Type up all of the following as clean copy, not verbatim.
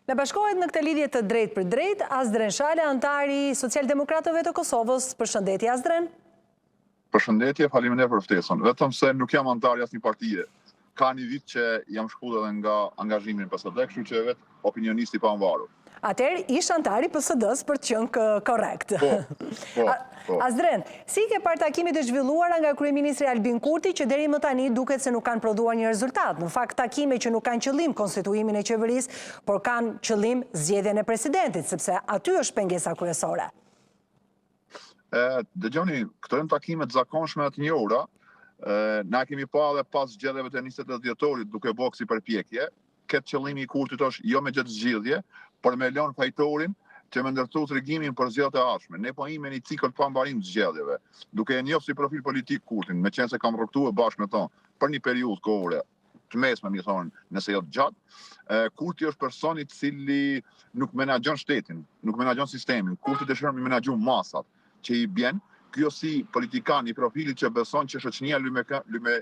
Na bashkohet në këtë lidhje të drejtpërdrejtë, Asdren Shala, anëtar i Socialdemokratëve të Kosovës. Përshëndetje, Asdren. Përshëndetje, faleminderit për ftesën. Vetëm se nuk jam anëtar i asnjë partie. Ka një vit që jam shkëputur edhe nga angazhimi në PSD, kështu që vetë opinionist i pavarur. Atëherë, ish anëtar i PSD-së për të qenë korrekt. Po, po, po. Asdren, si ke parë takimet e zhvilluara nga kryeministri Albin Kurti që deri më tani duket se nuk kanë prodhuar një rezultat? Në fakt, takime që nuk kanë qëllim konstituimin e qeverisë, por kanë qëllim zgjedhjen e presidentit, sepse aty është pengesa kryesore. E, dëgjoni, këto janë takime të zakonshme të njohura. E, na kemi pa edhe pas zgjedhjeve të 28 dhjetorit duke bërë kësi përpjekje. Këtë qëllimi i Kurtit është jo me gjetë zgjidhje, por me lënë fajtorin që me ndërtu tregimin për zgjedhjet e ardhshme. Ne po jemi në një cikël pa mbarim të zgjedhjeve, duke e njohur si profil politik Kurtin, me qenë se kam rrugtuar bashkë me to për një periudhë kohore të mesme, mi thonë, nëse jo të gjatë, Kurti është person i cili nuk menaxhon shtetin, nuk menaxhon sistemin. Kurti dëshiron me menaxhu masat që i bjen. Kjo si politikan i profilit që beson që shoqënia lyme lyme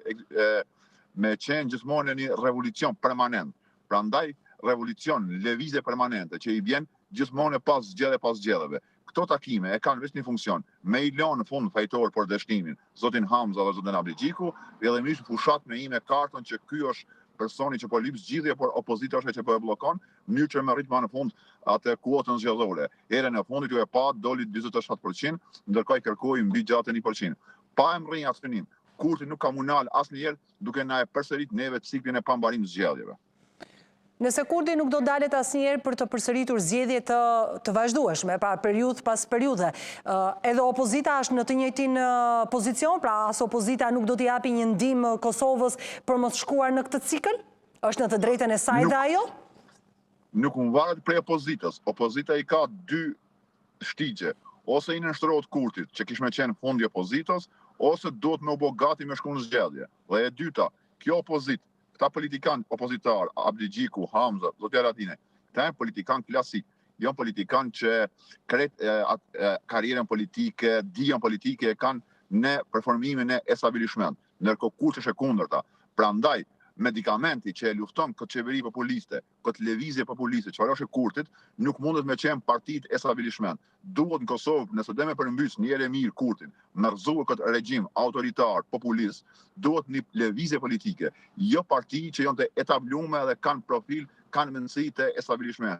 me qenë gjithmonë në një revolucion permanent. Prandaj revolucion, lëvizje permanente që i bjen gjithmonë pas zgjedhje pas zgjedhjeve. Këto takime e kanë veç një funksion, me i lënë në fund fajtor për dështimin, zotin Hamza dhe zotin Abdixhiku, rrjedhimisht fushat me ime kartën që ky është personi që po lyp zgjidhje, por opozita është që po e bllokon, në mënyrë që me rrit më në fund atë kuotën zgjedhore. Herën e fundit ju e pa doli 47%, ndërkohë i kërkoi mbi 61%. Pa e mrri atë synim, Kurti nuk ka m'u nal asnjëherë duke na e përsërit neve ciklin e pambarim zgjedhjeve. Nëse Kurti nuk do ndalet asnjëherë për të përsëritur zgjedhje të të vazhdueshme, pra periudhë pas periudhe, edhe opozita është në të njëjtin pozicion, pra as opozita nuk do t'i japi një ndihmë Kosovës për mos shkuar në këtë cikël? Është në të drejtën e saj dhe ajo? Nuk varet prej opozitës. Opozita i ka dy shtigje, ose i nënshtrohet Kurtit, që kish me qenë fundi i opozitës, ose duhet me u bë gati me shku në zgjedhje. Dhe e dyta, kjo opozitë, këta politikan opozitar, Abdixhiku, Hamza, Zoti Haradinaj, këta janë politikan klasik, janë politikan që krejt karrierën politike, dijen politike e kanë në performimin e establishment, ndërkohë Kurti është e kundërta. Prandaj, medikamenti që e lufton këtë qeveri populiste, këtë lëvizje populiste, çfarë është e Kurtit, nuk mundet me qenë partitë establishment. Duhet në Kosovë, nëse do me përmbys një herë e mirë Kurtin, me rrëzue këtë regjim autoritar, populist, duhet një lëvizje politike, jo parti që janë të etablume dhe kanë profil, kanë mendësi të establishment.